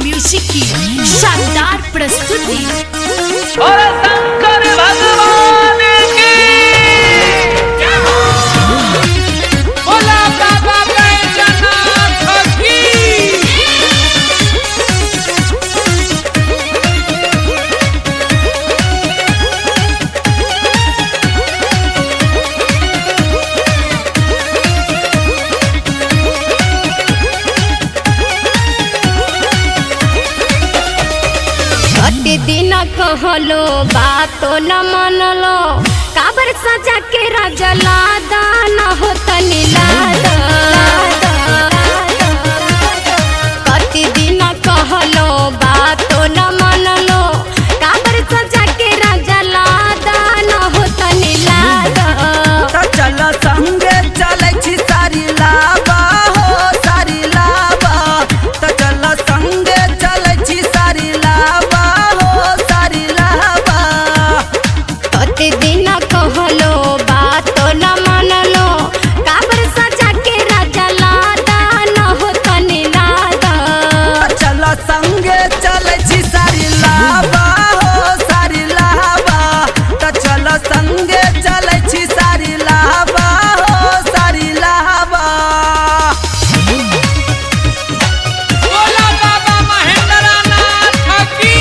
Music की शानदार प्रस्तुति। और शंकर भगवान की बोला बाबा बैजनाथ की। दिन कहलो बातो न मनलो, काबर सजा के राजा लादा न हो तनी लादा। कति दिन कहलो बातो न मनलो, काबर सजा के राजा लादा न हो तनी लादा। चल संगे चलै छी सारी लाबा हो सारी लाबा। त चल संगे चलै छी सारी लाबा हो सारी लाबा। कति दिन कहलो बातो न मनलो, काबर सजा के राजा लादा न हो तनी लादा। चल संगे चलै छी सारी लाबा हो सारी लाबा। त चल संगे चलै छी सारी लाबा हो सारी लाबा। बोला बाबा महेंद्रनाथ की।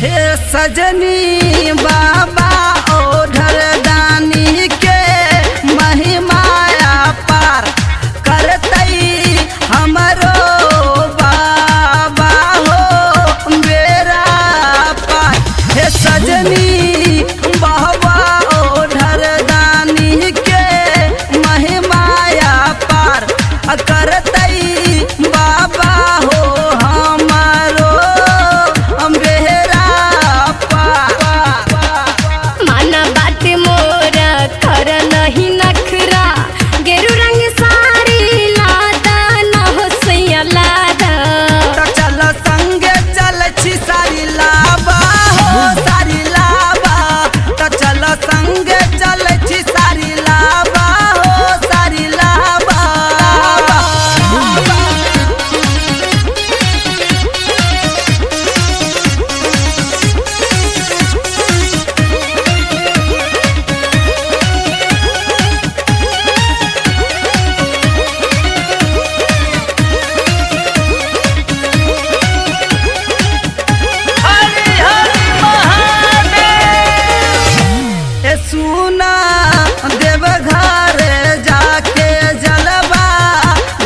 हे सजनी बाबा ओढ़र दानी के महिमा पार करतई हमरो बाबा हो बेरा पार। हे सजनी बाबा ओढ़र दानी के महिमा पार करतई बाबा हो हमारो बेरा पार। माना बात मोरा कर नहीं नखरा, गेरू रंग साड़ी लादा न हो सैया लादा। त चल संगे चल छी सारी लाबा हो सारी लाबा। त चल संगे चल छी सारी लाबा हो सारी लाबा। हरि हरि महादेव। ए सुना देवघर जाके जलवा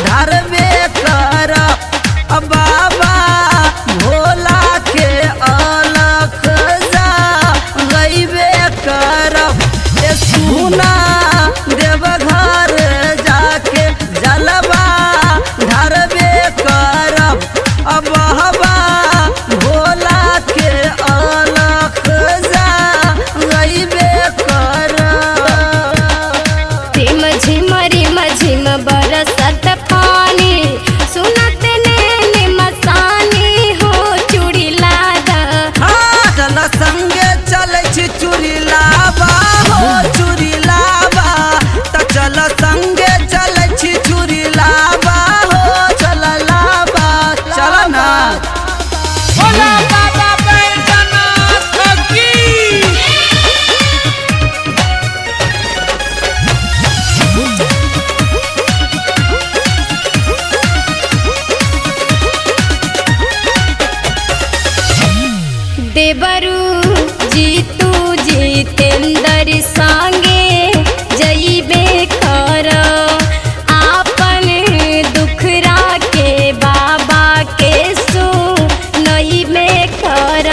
धरबे कर बाबा भोला के अलख जा गईबे करब। ए सुना देवघर जाके जलवा धरबे करब बाबा भोला के अलख जा गईबे करब। रिम झिम रिम झिम बरसत पानी, सुनत नैन मसानी हो चूड़ी लादा। हाँ, चल संगे चलै छी चूड़ी लाबा हो चूड़ी लाबा। त चल संगे चलै छी चूड़ी लाबा हो चल लाबा चल ना। बोला बाबा बैजनाथ की। देवरू जीतू जितेंद्र संगे जइबे कर, आपन दुखरा के बाबा के सु नइबे कर।